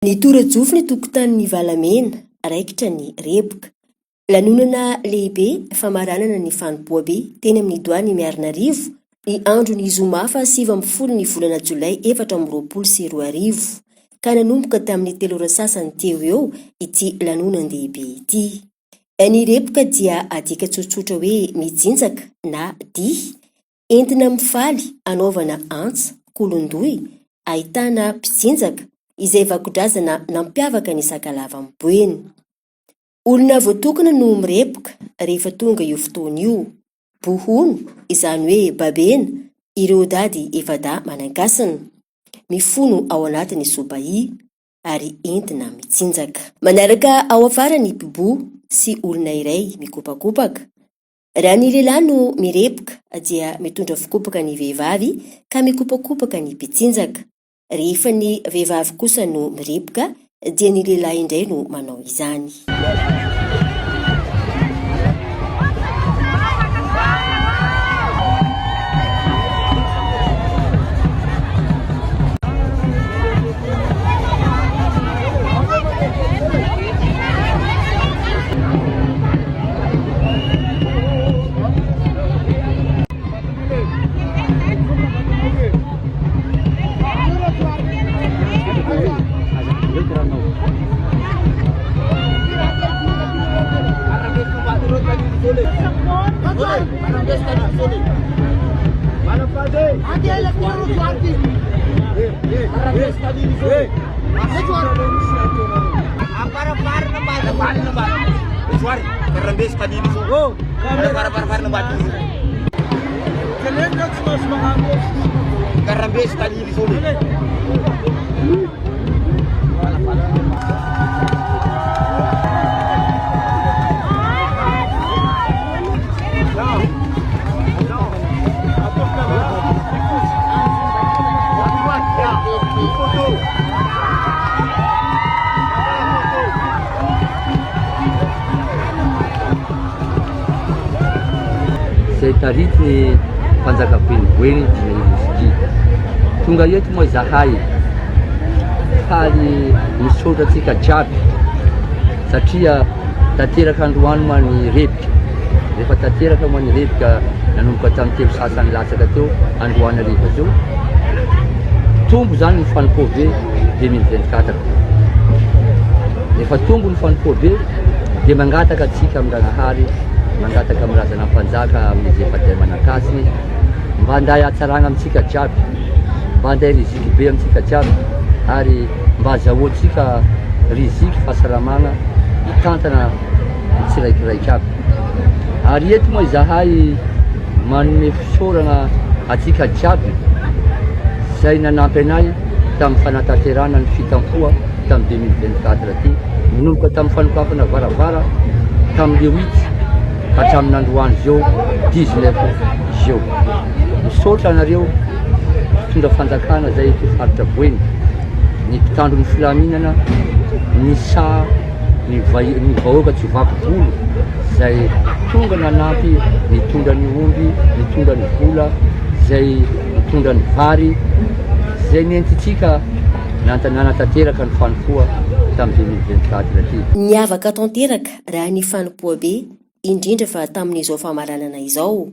Nitora-jofo ny tokotanin'i Valamena, raikitra ny reboka. Lanonana lehibe famaranana ny fanompoabe teny amin'ny Doany Miarinarivo ny andron'ny zoma faha 19 ny volana jolay 2024, ka nanomboka tamin'ny telo ora sasany teo eo ity lanonan-dehibe ity. Ny reboka dia adika tsotsotra hoe mijinjaka na dihy, Entina mifaly anaovana antsa, kolondoy, ahitana mpijinjaka, izay vakodrazana nampiavaka ny Sakalava Boeny. Olona voatokana no mirepoka rehefa tonga io fotoana io. Bohono, izany hoe babena, ireo dady efa-dahy manan-kasina. Mifono ao anatin'ny sobahy ary entina mitsinjaka. Manaraka ao afara ny mpiboho sy olona iray mikopakopaka. Raha ny lehilahy no mirepoka dia mitondra fikopaka ny vehivavy ka mikopakopaka ny mpitsinjaka. Rehefa ny vehivavy kosa no mirepoka dia ny lehilahy indray no manao izany. Izay taritin'ny mpanjakaben'i Boeny dia i Nosy. Tonga eto moa izahay faly misaotra antsika jiaby satria tanteraka androany moa ny rebika. Rehefa tanteraka moa ny rebika nanomboka tamin'ny telo sasany latsaka teo androany hariva teo. Tombo izany ny fanompoabe 2024. Rehefa tombo ny fanompoabe dia mangataka antsika amin-dRagnahary, mangataka amin'ny razana mpanjaka amin'izy efa-dahy manan-kasiny mba handay hatsarana amintsika jiaby, mba handay riziky be amintsika jiaby ary mba azahoantsika riziky fahasalamana hitantana ny tsiraikiraiky aby. Ary eto moa izahay manome fisaorana antsika jiaby izay nanampy anay tamin'ny fanatanterahana ny fitampoha tamin'ny 2024 ty, nanomboka tamin'ny fanokafana varavara tamin'ny le huit hatramin'ny androany zao 19 zao. Misaotra anareo mpitondra fanjakana zay eto faritra Boeny, ny mpitandro ny filaminana, ny saha, ny ny vahoaka tsy vaky volo zay tonga nanampy nitondra ny omby, nitondra ny vola, zay nitondra ny vary, zay nentintsika nanatanteraka ny fanompoa tamin'ny 2024 ty. Niavaka tanteraka raha ny fanompoabe, indrindra fa tamin'izao famaranana izao,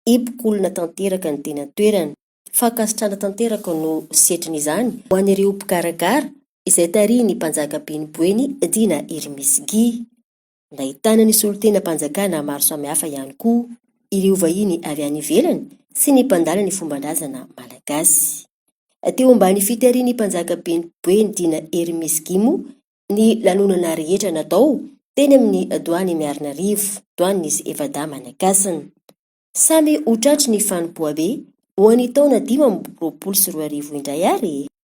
hipoka olona tanteraka ny teny an-toerana. Fankasitrahana tanteraka no setrin'izany ho an'ireo mpikarakara izay tarihin'ny mpanjaka Ben'i Boeny Dina Hermisy Guy. Nahitana ny solontenam-panjakana maro samihafa ihany koa ireo vahiny avy any ivelany sy ny mpandala ny fomban-drazana malagasy. Teo ambany fitarihin'ny mpanjaka Ben'i Boeny Dina Hermisy Guy moa ny lanonana rehetra natao teny amin'ny Doany Miarinarivo, Doanin'izy efa-dahy Manakasina. Samy ho tratry ny fanompoabe ho an'ny taona 2025 indray ary e!